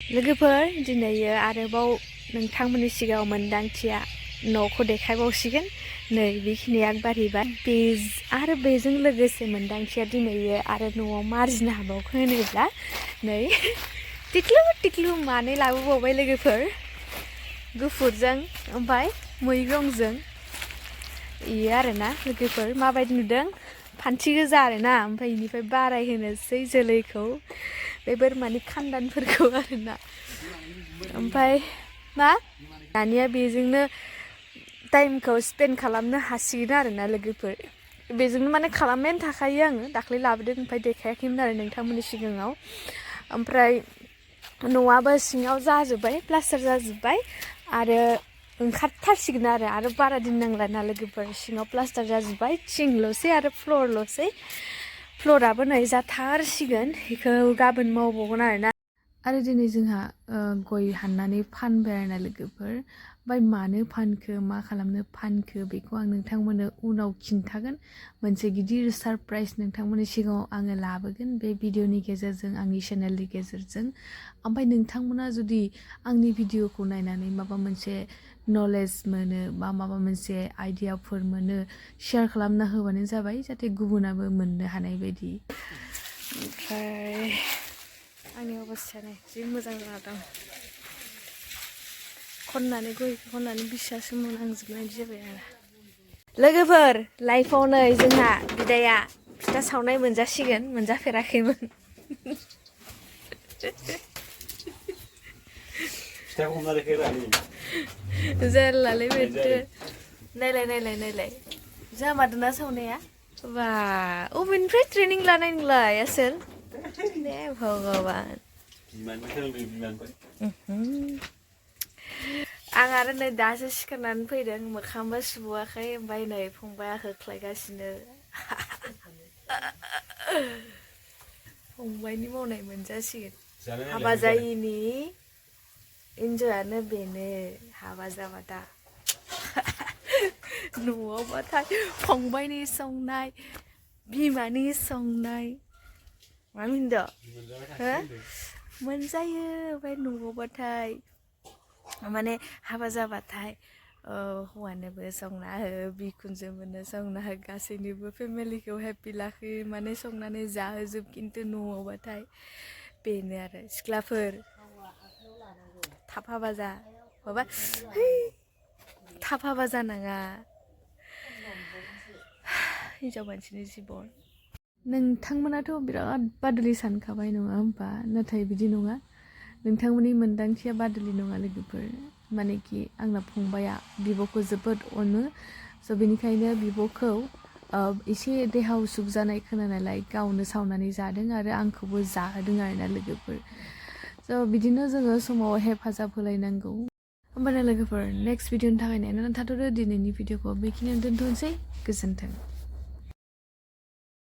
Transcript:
लोगोफोर दिनैयो आरोबाव नोंथांमोननि सिगाङाव मोनदांथिया न'खौ देखायबावसिगोन नै बेखिनिया बारिबाय आरो बेजों लोगोसे मोनदांथिया दिनैयो आरो न'आव मार्जिनो हाबावखो होनोब्ला नै टिक्लु मानै लाबोबावबाय लोगोफोर गुफुरजों ओमफ्राय मैगंजों इयो आरोना लोगोफोर माबायदि नुदों फान्थि गोजा आरोना ओमफ्राय इनिफ्राय बारायहोनोसै जोलैखौ बे बोरमानि खान्दानफोरखौ आरोना ओमफ्राय मा दानिया बेजोंनो टाइमखौ स्पेन्ड खालामनो हासिगोन आरोना लोगोफोर बेजोंनो माने खालामनायानो थाखायो आङो दाख्लै लाबोदों ओमफ्राय देखायाखैमोन आरो नोंथांमोननि सिगाङाव ओमफ्राय न'आबो सिङाव जाजोब्बाय प्लास्टार जाजोब्बाय आरो ओंखारथारसिगोन आरो बारा दिन नांला ना लोगोफोर सिङाव प्लास्टार जाजोब्बाय थिंल'सै आरो फ्ल'रल'सै फ्ल'राबो नै जाथारसिगोन बेखौ गाबोन मावबावगोन आरो दिनै जोंहा गय हाननानै फानबाय आरोना लोगोफोर ओमफ्राय मानो फानखो मा खालामनो फानखो बेखौ आं नोंथांमोननो उनाव खिन्थागोन मोनसे गिदिर सारप्राइज नोंथांमोननि सिगाङाव आङो लाबोगोन बे भिडिअनि गेजेरजों आंनि चेनेलनि गेजेरजों ओमफ्राय नोंथांमोना जुदि आंनि भिडिअखौ नायनानै माबा मोनसे नलेज मोनो बा माबा मोनसे आइडियाफोर मोनो शेयार खालामना होबानो जाबाय जाहाथे गुबुनाबो मोननो हानाय बायदि ओमफ्राय आंनि अबस्थाया जि मोजां जाना दं खननानै गयखौ खननानै बिसासो मोनांजोबनाय जाबाय आरो लोगोफोर लाइफआव नै जोंहा बिदाया फिथा सावनाय मोनजासिगोन मोनजाफेराखैमोन जारलालै बेथो नायलाय जोंहा मादोना सावनाया बा अबेनिफ्राय ट्रेनिं लानाय नोंलाय आसोल दे भगबान आं आरो नै दासो सिखारनानै फैदों मोखांबो सुबावाखै ओमफ्राय नै फंबाया होख्लायगासिनो फंबायनि मावनाय मोनजासिगोन हाबा जायिनि इन्जयानो बेनो हाबा जाबा दा न'आवबाथाय फंबायनि संनाय बिमानि संनाय मा मिनदो हो मोनजायो ओमफ्राय न'आवबाथाय माने हाबा जाबाथाय हौवानोबो संना हो बिखुनजोनोबो संना हो गासैनिबो फेमिलिखौ हेपि लाखियो माने संनानै जाहोजोब खिन्थु न'आवबाथाय बेनो आरो सिख्लाफोर थाब हाबा जा माबा थाब हाबा जानाङा हिनजाव मानसिनि जिबन नोंथांमोनाथ' बिराद बादुलि सानखाबाय नङा होमबा नाथाय बिदि नङा नोंथांमोननि मोनदांथिया बादुलि नङा लोगोफोर मानेकि आंना फंबाया बिब'खौ जोबोद अनो स' बेनिखायनो बिब'खौ एसे देहा उसुख जानाय खोनानायलाय गावनो सावनानै जादों आरो आंखौबो जाहोदों आरोना लोगोफोर स' बिदिनो जोङो समाव हेफाजाब होलायनांगौ होमबाना लोगोफोर नेक्स्ट भिडिअनि थाखाय नायनानै थाथ'दो दिनैनि भिडिअखौ बेखिनियावनो दोनथ'नोसै गोजोन्थों